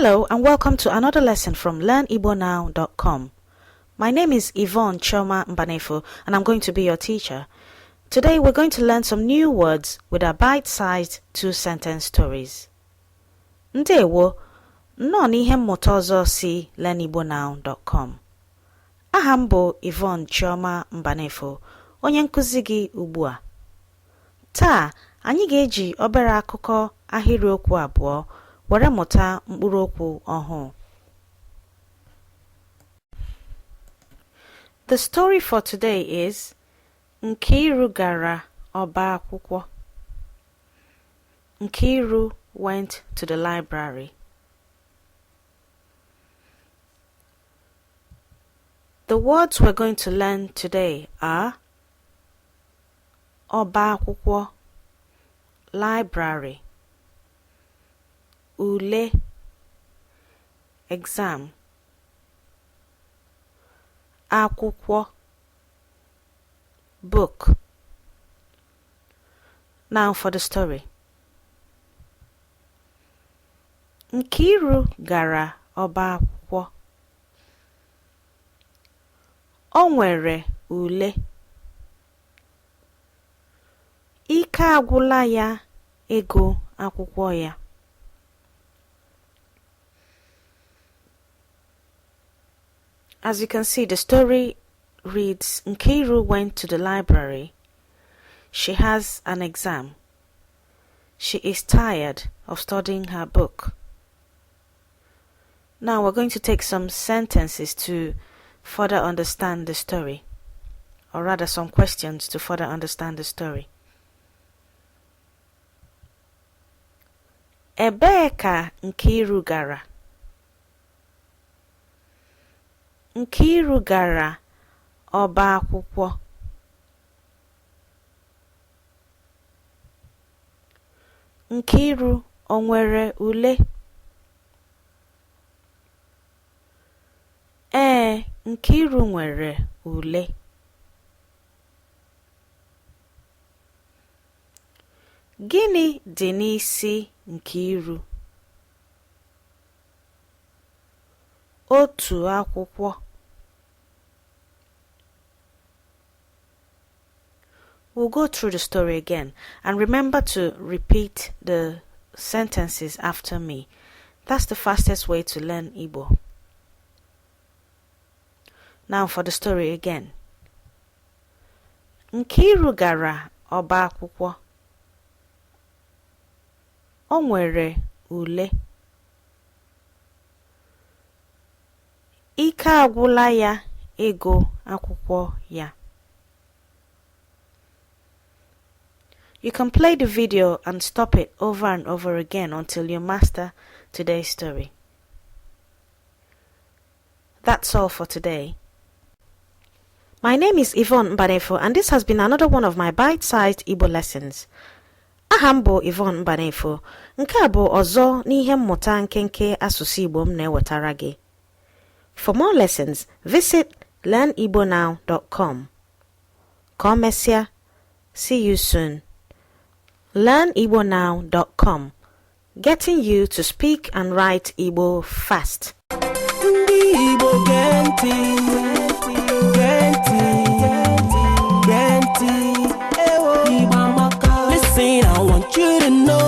Hello and welcome to another lesson from learnigbonow.com. My name is Yvonne Chioma Mbanefo and I'm going to be your teacher. Today we're going to learn some new words with our bite-sized two-sentence stories. Ndewo, nnọọ n'ihe mmụta ọzọ si learnigbonow.com. Aha m bụ Yvonne Chioma Mbanefo, onye nkụzi gị ugbu a. Taa, anyị ga-eji obere akụkọ ahịrịokwu abụọ were mụta mkpụrụ okwu ọhụụ. The story for today is Nkiru gara ọba akwụkwọ. Nkiru went to the library. The words we're going to learn today are ọba akwụkwọ, library, ule, exam, akwụkwọ, book. Now for the story. Nkiru gara ọba akwụkwọ. O nwere ule. Ike agwụla ya ịgụ akwụkwọ ya. As you can see, the story reads, Nkiru went to the library. She has an exam. She is tired of studying her book. Now we're going to take some sentences to further understand the story, or rather some questions to further understand the story. Ebee ka Nkiru gara? Nkiru gara ọba akwụkwọ. Nkiru o nwere ule? Ee, Nkiru nwere ule. Gịnị dị n'isi Nkiru? Otu akwụkwọ. We'll go through the story again and remember to repeat the sentences after me. That's the fastest way to learn Igbo. Now for the story again. Nkiru gara ọba akwụkwọ. O nwere ule. Ike agwụla ya ịgụ akwụkwọ ya. You can play the video and stop it over and over again until you master today's story. That's all for today. My name is Yvonne Mbanefo and this has been another one of my bite-sized Igbo lessons. Aha m bụ Yvonne Mbanefo. Nke a bụ ọzọ n'ihe mmụta nkenke asụsụ Igbo m na-ewetara gị. For more lessons, visit learnigbonow.com. Ka o mesịa, see you soon. learnigbonow.com, getting you to speak and write Igbo fast. Ndị Igbo gee ntị, gee ntị, gee ntị, ewo. Igbo amaka. Listen, I want you to know.